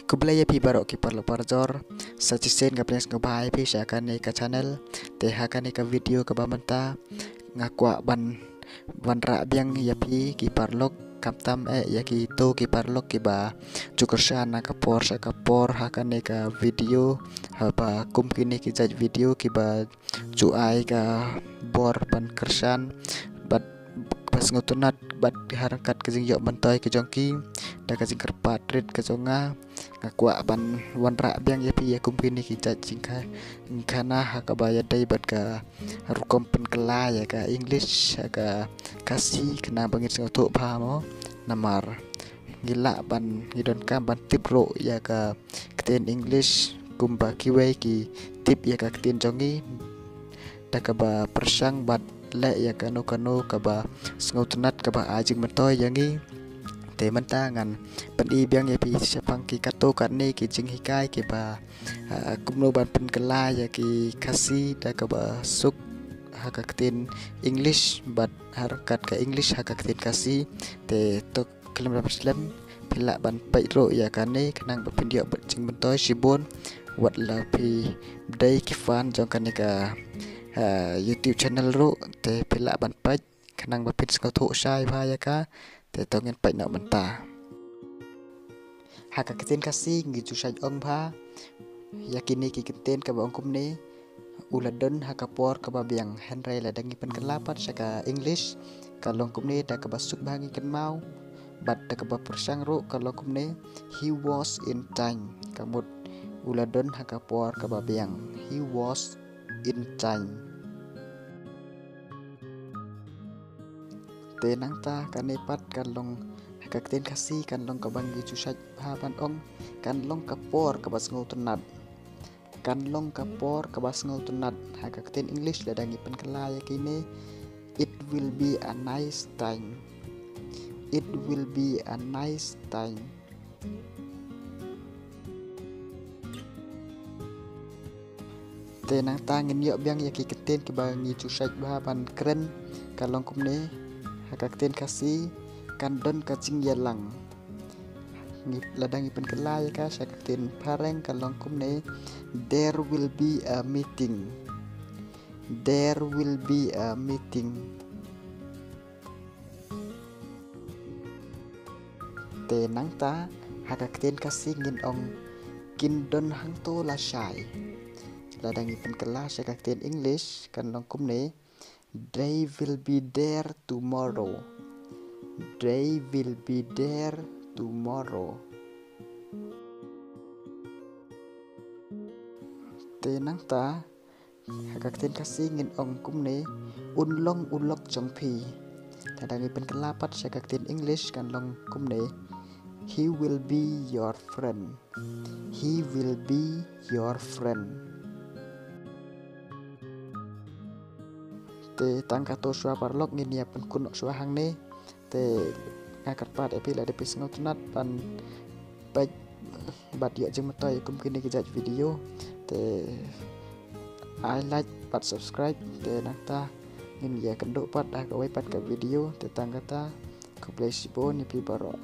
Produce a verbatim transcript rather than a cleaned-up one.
Khublei ïa phi baroh ki paralok parajor. Sa shisien nga pdiang sngewbha ïa phi sha kane ka channel. Te ha kane ka video kaba mynta nga kwah ban wanrah biang ïa phi ki paralok, khamtam eh ïa kito ki paralok kiba ju kyrshan na ka por sha ka por ha kane ka video, haba kum kine ki jait video kiba ju ai ka bor ban kyrshan bad ba sngewtynnat bad ha ryngkat ka jingïoh myntoi ka jong ki da ka jingkyrpad rit ka jong nga. Nga kwah ban wanrah biang ïa phi ïa kum kine ki jait jingkha-, jingkhana ha kaba ïadei bad ka rukom pynkylla ïa ka English ha ka Khasi khnang ba ngin sngewthuh bha mo. Namar ngi lah ban, ngi donkam ban tip ruh ïa ka ktien English kumba kiwei ki tip ïa ka ktien jong ngi da kaba pyrshang bad leh ïa kano kano kaba sngewtynnat kaba ai jingmyntoi ïa ngi. Te mynta ngan pyni biang ïa phi shaphang ki katto katne ki jinghikai kiba, ah, kumno ban pynkylla ïa ki Khasi da kaba suk ha ka ktien English bad ha ryngkat ka English ha ka ktien Khasi. Te to khlem da slem, phi lah ban peit ruh ïa kane khnang ba phin ïoh bad jingmyntoi shibun. Wat la phi dei ki fan jong kane ka, ah, YouTube channel ruh, te phi lah ban peit khnang ba phin sngewthuh shai bha ïa ka. Te to ngin peit noh mynta. Ha ka ktien Khasi ngi ju shait ong bha ïa kine ki kyntien kaba ong kumne: u la don ha ka por kaba biang. Hynrei lada ngi pynkylla pat sha ka English ka long kumne da kaba suk bha ngi kynmaw bad da kaba pyrshang ruh ka long kumne: he was in time. Ka mut u la don ha ka por kaba biang. He was in time. Te nangta kane pat kan long ha ka ktien Khasi kan long kaba ngi ju shait bha ban ong, kan long ka por kaba sngewtynnat. Kan long ka por kaba sngewtynnat. Ha ka ktien English lada ngi pynkylla ïa kine, it will be a nice time. It will be a nice time. Te nangta ngin ïoh biang ïa ki kyntien kiba ngi ju shait bha ban kren. Ka long kumne ha ka ktien Khasi: kan don ka jingïalang. Ngi, lada ngi pynkylla ïa ka sha ka ktien phareng ka long kumne: there will be a meeting. There will be a meeting. Te nangta ha ka ktien Khasi ngin ong: kin don hangto lashai. Lada ngi pynkylla sha ka ktien English kan long kumne: they will be there tomorrow. They will be there tomorrow. Te nangta ha ka ktien Khasi ngin ong kumne: un long u lok jong phi. Lada ngi pynkylla pat sha ka ktien English kan long kumne: he will be your friend. He will be your friend. Te tang katto shuwa paralok ngin ïa pynkut noh shuwa hangne. Te nga kyrpad ïa phi lada phi sngewtynnat ban peit bad ïoh jingmyntoi kum kine ki jait video, te ai like bad subscribe. Te nangta ngin ïa kynduh pat ha kawei pat ka video. Te tang kata, khublei shibun ïa phi baroh.